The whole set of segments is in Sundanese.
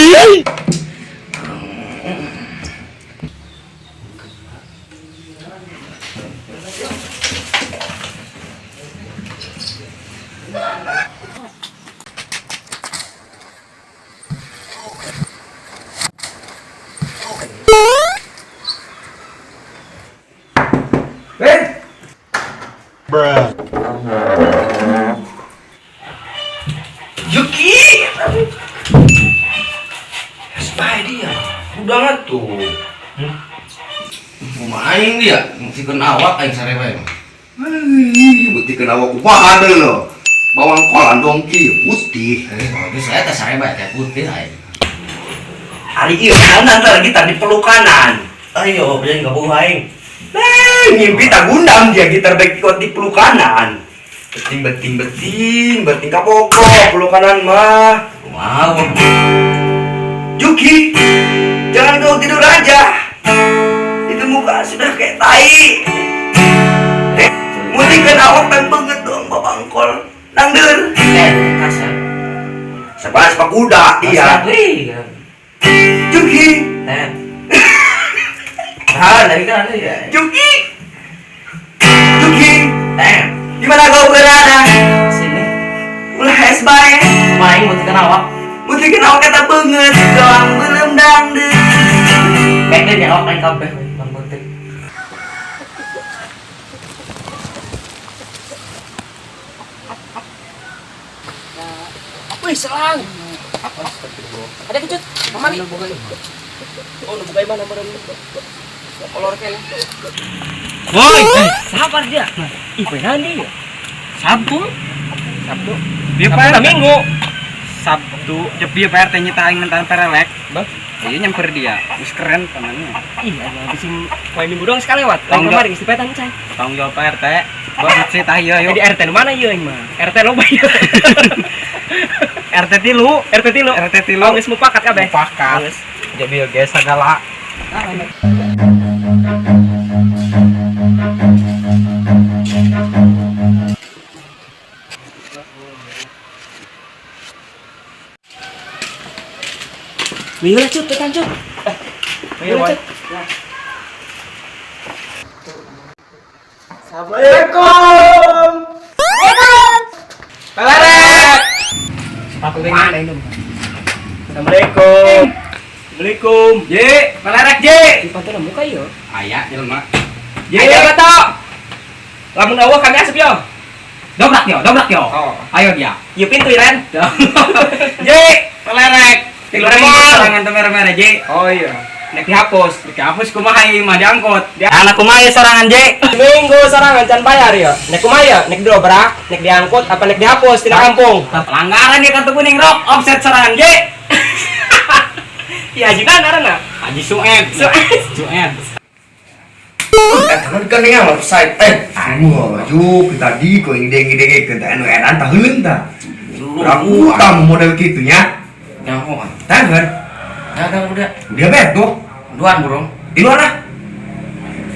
Ben. Bruh. Yuki. Spy dia. Udah tuh. Kumaha aing dia? Mutikeun awak aing sare wae. Hei, mutikeun awak kumaha deui lo. Bawang kolan dongki putih. Eh, bagus saya teh sare bae teh putih aing. Hari ieu kanan lagi tadi pelukanan. Ayo, beli nggak bohong aing. Ngimpi tak gundam dia gitar baik kuat di pelukanan. Beting beting beting beting kapoko pelukanan mah. Kumaha? Juki, jangan kau tidur aja. Itu muka sudah kayak tai. Mutikeun awak tan banget dong babangkol. Nangder. Eh, kasar. Sepas pak kuda dia. Wih. Juki, Eh. Ah, lagi kan ya. Juki. Juki, Eh, di mana kau berada? sini. Ulah es bae. Main mau tekan awak. Mutikeun awak kata banget doang belum dangdut. Beken ya awak main kabeh bang putih. Wih, selang. Ada kecut. Kemana? Oh, nu buka mana meureun. Kolor kene. Woi, Sabar dia. Ih, poe nanti ya. Sabtu. Sabtu. Dia Sabtu Pak tah Minggu. Sabtu, jep dia Pak RT nyita aing mentan perelek. Bah. Iya nyamper dia. Wis keren temannya. Ih, aing habisin poe Minggu doang sekali lewat. Lain Tanggung kemarin geus dipetan cai. Tanggung jawab Pak RT. Bagus sih tah ieu Eh, yuk. di RT nu mana ieu aing mah? RT loba ieu. RT tilu. RT tilu. RT tilu. Oh, geus mupakat kabeh. Mupakat. Geus. Jadi guys segala. Wih, lah cut, tekan cut. Iya, Wih, lah, cut. Assalamualaikum. Pelerek. Sepatu Mana ini? Assalamualaikum. Assalamualaikum. J, pelerek J. Di pantai muka ieu. Aya jelema. J. Ayo bato. Lamun eueuh kami asup yo. Dobrak yo, dobrak yo. Oh. Ayo dia. Ieu pintu Iren. J, pelerek. Tilu remol. Tangan teu merah-merah J. Oh iya. Nek dihapus. Dihapus kumaha ieu mah diangkut. Anak kumaha ieu sorangan J? Minggu sorangan can bayar ya. Nek kumaha ya? Nek didobrak, nek diangkut apa nek dihapus tina kampung. Pelanggaran dia kartu kuning rok offset sorangan J. Iya haji kan karena. Haji Sueb. Sueb. Sueb. Kan kan dengan website. Anu juk tadi kau yang denge-denge ke anu edan tah heuleung tah. Aku tamu model kitu nya. Nyaho ah. Tangan. Dagang udah. Dia bet tuh. Duan burung. Di luar lah.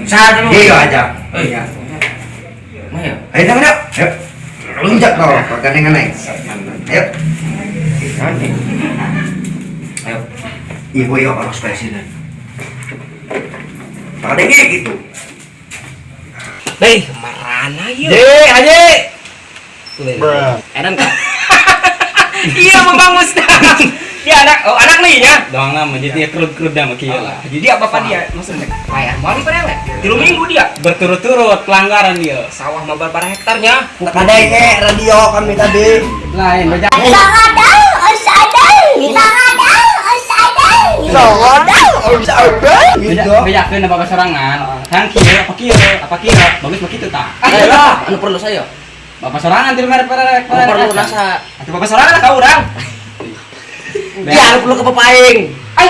Sisa dulu. Iya aja. Eh. Iya. Mah ya. Ayo tangan yuk. Ayo. Loncat kau, pergandengan naik. Ayo. Ayo. Iya, gua iya kalau spesimen. Tak ada kayak gitu. Beh, marana ieu. J, Haji. Bruh. Edan kan? Iya, Bang Musda. Dia anak, oh anak nih ya. Doang lah menjadi kerud-kerud dah kieu lah. Jadi dia bapak dia maksudnya bayar mau di perelek. Tilu minggu dia. Berturut-turut pelanggaran dia. Sawah mah berapa hektarnya? Kadenge radio kami tadi. Lain baca. Gitu. Bejakeun apa sorangan. Hang kieu apa kieu apa kieu. Bagus mah kitu tah. Eh lah, anu perlu saya. Bapak sorangan tilu merek perelek. Anu perlu nasa. Atau bapak sorangan kau urang. Dia anu perlu ke bapak aing. Ay,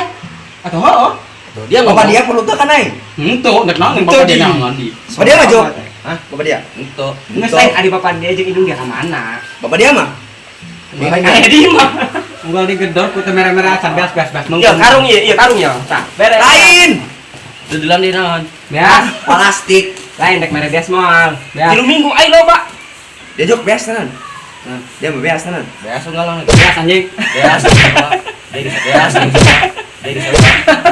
Atau heuh. Tuh, dia Bapak ngomong. dia perlu tuh kan aing. Henteu, dek naon Henteu bapak dia di. naon di. Bapak dia mah Jo. Hah? Bapak dia. Henteu. geus lain adi bapak dia jeung indung dia ka mana? Bapak dia mah. Aya di mah. Unggal digedor ku teu merah-merah acan beas beas beas. Iya, karung ieu, iya karung ya. Tah, beres. Lain. Dudulan di naon? Beas. Plastik. Lain dek mere beas moal. Beas. Tilu minggu ai loba. Dia jok beas tenan. Dia mah beas tenan. Beas unggal lah. Beas anjing. Beas. Dia bisa beas.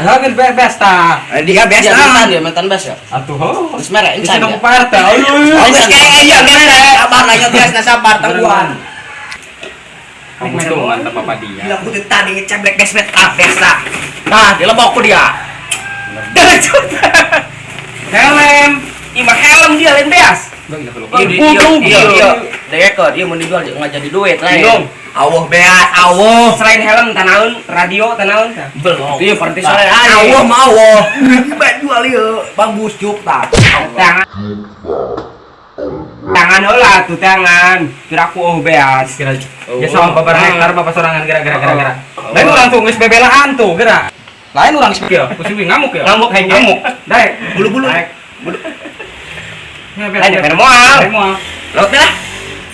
Hagen bebas ta. Dia bes Dia ah. mantan dia, mantan bes ya. Atuh ho. Terus merek Bisa encan kamu ya. Pak RT. Aduh. Geus kayak iya gimana? Sabar lah geus na sabar tangguhan. Kamu tuh mantap apa dia. Gila aku tuh tadi ngeceblek besmet kabeh sa. Nah, dilebok ku dia. Helm. Ima helm dia lain beas. Iya, iya, iya. Dek dia mau dijual nggak jadi duit lah. Bingung. Awuh beas, awuh. Selain helm tanaun, radio tanaun. Belum. Iya, berarti sore aja. Awuh mah awuh. Bae jual ieu, bagus cuk tah. Tangan. Tangan heula tuh tangan. Kira aku oh beas. Kira ya sama babar hektar bapak sorangan gara-gara. Lain orang tuh geus bebelaan tuh geura. Lain orang geus kieu, kusi ngamuk ya. Ngamuk hengge. Ngamuk. Daek. Bulu-bulu. Daek. Bulu. Lain ya moal. Moal. Laut lah.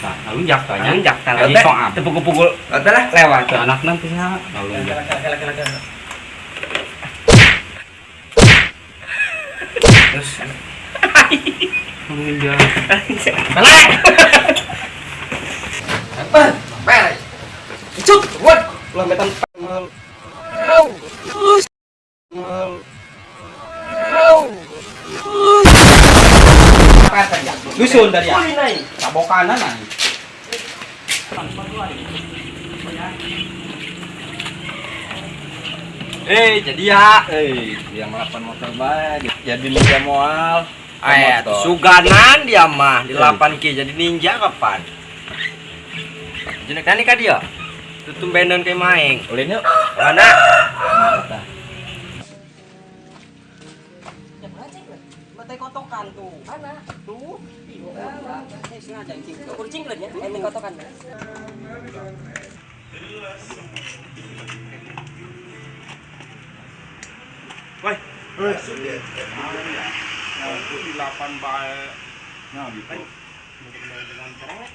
Nah, lunjak tanya. Lunjak tah. Lagi soam. Tepukul-pukul Laut lah. lewat. Ke anak nanti ya. Lunjak. Terus Lunjak. Melek. Per. Cut, what? Lah metan. Dusun dari ya. Cabokanan ah. Jadi ya. Yang melakukan motor baik. Jadi ninja moal. Suganan dia mah di 8 K jadi ninja kapan? Jenek nani ka dia? Tutum benon kayak maeng. Ulin yuk. Mana? Batai kotokan tuh. Mana? Tuh. Sengaja kucing ya, ini kotokan. Woi. Di 8 bae. Nah, gitu.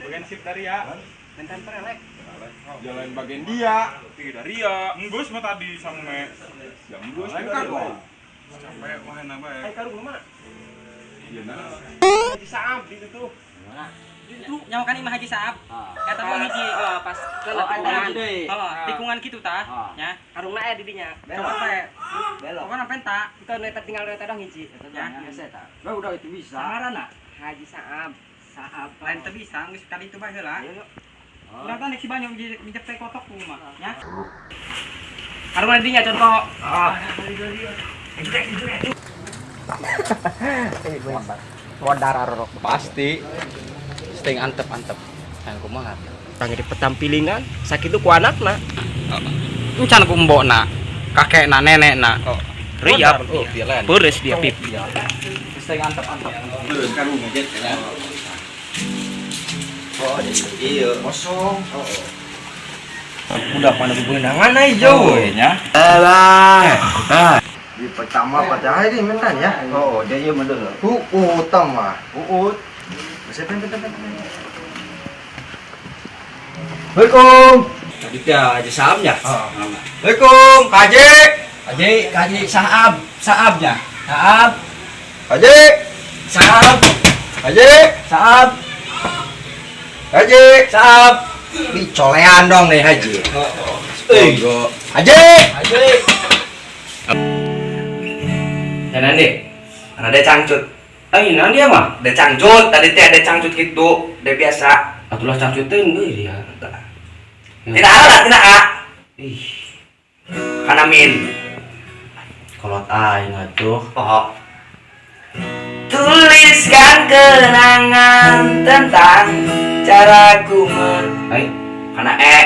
Bagian sip dari ya. Bentan perelek. Jalan bagian dia. Tiga dari ya. Enggus mah tadi sama me. Ya enggus kan kok. Capek wah enak bae. Ai karung mah. Iya nah. Haji Saab di situ. Itu nyawa kan imah Haji Saab. Eta mah hiji pas tikungan. Heeh, tikungan kitu tah, nya. Karungna aya di dinya. Coba teh. Belok. Pokokna penta. Itu nu eta tinggal eta dong hiji. Ya, biasa eta. Lah udah itu bisa. Saharana. Haji Saab. Saab. Lain teu bisa geus kali itu bae heula. Ayo. Udah tah nek si banyak bijak teh kotok ku mah, nya. Karungna di dinya contoh. Ah. Modar arorok. Pasti. Sting antep-antep. Kan kumaha? Tang di petampilingan sakitu ku anakna. Encan ku mbokna, kakekna, nenekna. Riap. Oh, Peres dia pip. Sting antep-antep. Beureun karung aja. Oh, jadi iya kosong. Udah mana benangan aja jauh. nya. Alah. Di pertama pada hari mentan ya. Oh, dia ieu mah deuleu. Uut mah. Uut. Bisa pen pen pen. Assalamualaikum. Tadi teh Haji Saabnya. Assalamualaikum, Haji. Haji, Haji Saab, Saabnya. Saab, Haji. Saab, Haji. Saab, Haji. Saab. Dicolean dong nih Haji. Eh. Haji. Haji. Ya nanti. Karena dia cangcut. Eh, naon dia mah? Dia cangcut, tadi teh ada cangcut gitu. Dia biasa. Atulah cangcuteun deui dia. Tidak ada lah, tidak a. Ih, Karena min. Kolot aing atuh. Oh. Tuliskan kenangan tentang caraku mer. Ai, Karena e.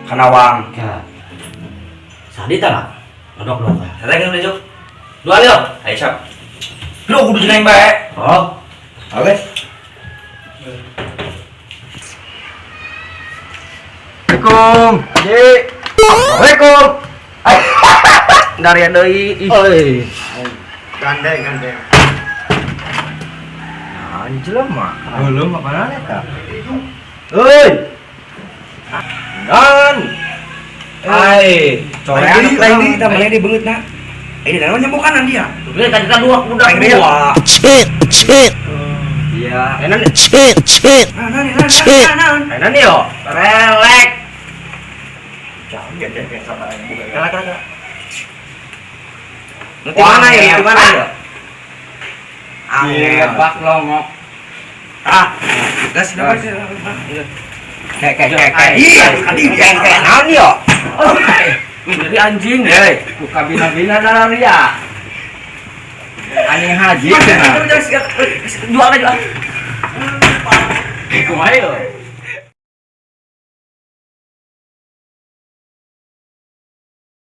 Karena wang. Ya. Sadi tah lah. Ngodok-dok. Saya kan udah jok. Dua yo. Ayo siap. Lu kudu jeneng bae. Oh. Oke. Assalamualaikum. Haji. Assalamualaikum. dari deui. Ih. Oi. Gandeng, gandeng. Nah, ini jelema. Belum apa eta? Hei. Dan. Ai, Colean lain di kita main di beungeut na. Ini namanya nyembukanan dia. Ini tadi kan dua udah Lain dia. dua. Iya. Enan Nah, nah, nah, nah, nah, nah. enan yo. Relek. Kala kala kala. Nu ti mana ya? Nu ti mana ya? Di lebak longok. Ah, gas gas. Kayak kayak kayak kayak. Iya, kayak kayak naon yo? Jadi anjing. Hei, buka bina-bina dalam ria. Anjing haji cenah. Jual aja. Kumaha yo?